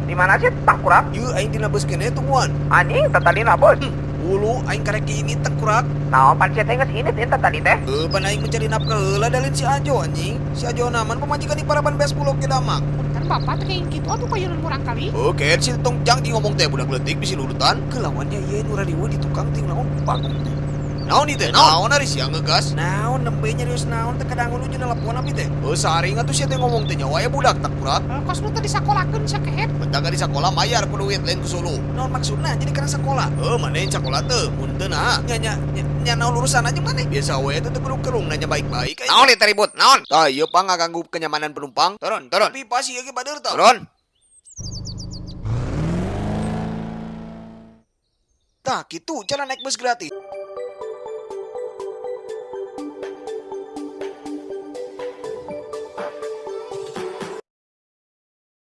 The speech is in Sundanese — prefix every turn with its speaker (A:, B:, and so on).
A: Di mana sih tangkurak?
B: Yeuh aing dina beus keneh tungguan.
A: Anjing tatadina bos.
B: Ulu aing karek ini tangkurak.
A: Naon pan sia teh geus init in tadi teh?
B: Heuh pan aing mencari nafkah heula dalin si Ajo anjing. Si Ajo naman pamajikan di paraban beas bulog ge damak.
C: Punten bapak teh kayak gitu atuh payunan murang kali.
B: Oke, si tong jangki ngomong teh budak leutik bisi lurutan. Kelawannya ieu nu rariweuh di tukang ting naon bagong teh. Naon ieu teh? Naon ari sia ngegas? Naon nembe nyarios naon teh kadangun nu nelpon abi teh. Heuh saring atuh sia teh ngomong teh nyawa aya budak tangkurak.
C: Kos nu teh disakolakeun sia kehed.
B: Bentak di sekolah mayar ku duit lain ku suluh. Naon maksudna jadi karena sekolah? Heuh maneh yang sekolah teu? Mun teu nah. Nya nya nya, nya naon urusan aja maneh? Biasa we teh teu kudu kerung nanya baik-baik.
A: Naon ieu teh ribut? Naon?
B: Tah ieu pang ngaganggu kenyamanan penumpang.
A: Turun, turun.
B: Tapi pasti ieu ge bader tah.
A: Turun.
B: Tah kitu cara naik bus gratis.